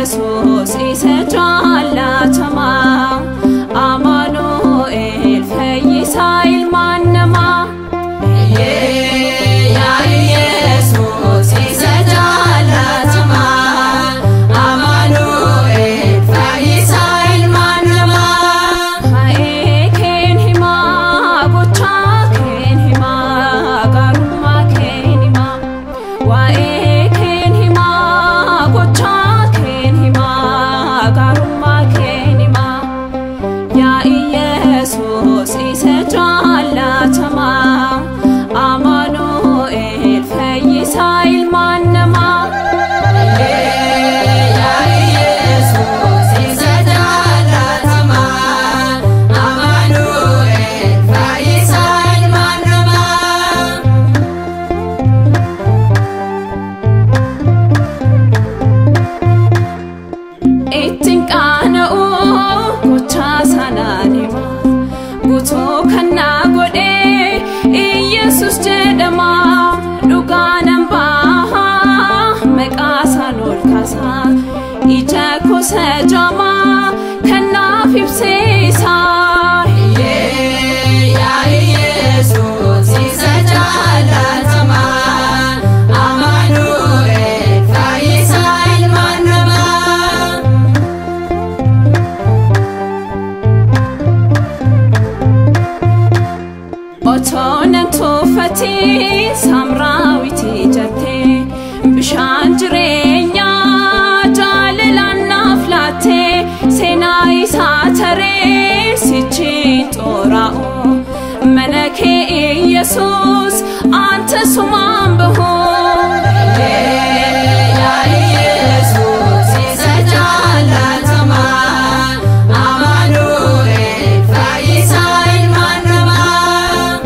Iyesus isa jaallatamaa Amaanu'el fayyisaa ilmaan namaa. Yaa Iyesus isa jaallatamaa Amaanu'el fayyisaa ilmaan namaa. Waa'ee keen himaa gochaa keen himaa gaarummaa keen himaa. Waa'ee keen himaa gochaa keen himaa gaarummaa keen himaa. Yaa Iyesus isa jaallatamaa Amaanu'el fayyisaa ilmaan namaa. Yaa Iyesus isa jaallatamaa Amaanu'el fayyisaa ilmaan namaa. Ittiin qaana'u gochaa sanaan hima guutuu kan naa godhee Iyesus jedhama dhugaa nan bahaa maqaa isaan ol kaasaa ija kosa jamaa kan naaf ibsiisaa. Yaa Iyesus isa jaallatamaa Amaanu'el fayyisaa ilmaan namaa. Otoo nan tuffatiin Samraawitii jettee bishaan jireenyaa jaalalaan naaf laattee seenaa isaa taree sichiin xooraa'u mana kee Iyesuus anta sumaan bahu. Yaa Iyesus isa jaallatamaa Amaanu'el fayyisaa ilmaan namaa.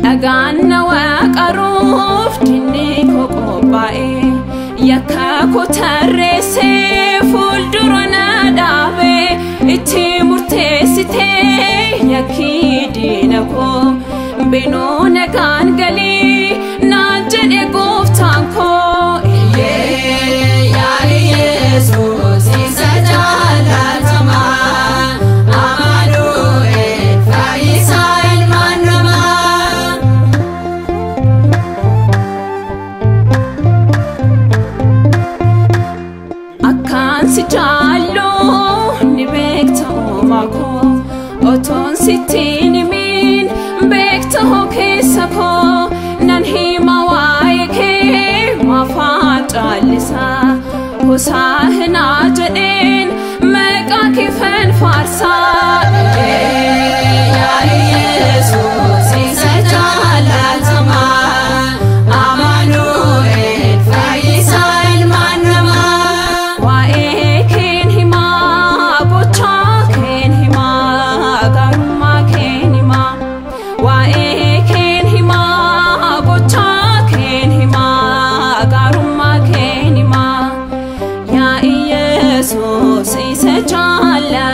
Dhagaan na waaqaruuf dinni koo qophaa'e yakka koo tarreessee fuuldura na dhaabe itti murteessitee yakki diina koo binuu nagaan galii naan jedhe gooftaan koo. Yaa Iyesus isa jaallatamaa Amaanu'el fayyisaa ilmaan namaa. Akkaan si jaallu ni beekta uumaa koo otoon sittiin himiin beekta hoo keessa koo nan hima waa'ee kee maafaan caallisaa hosaanaa jedheen maqaa kee faarsaa. Yaa Iyesus isa jaallatamaa Amaanu'el fayyisaa ilmaan namaa. Waa'ee keen himaa gochaa keen himaa gaarummaa keen himaa. Waa'ee keen himaa gochaa keen himaa gaarummaa keen himaa. Yaa Iyesus isa jaallatamaa.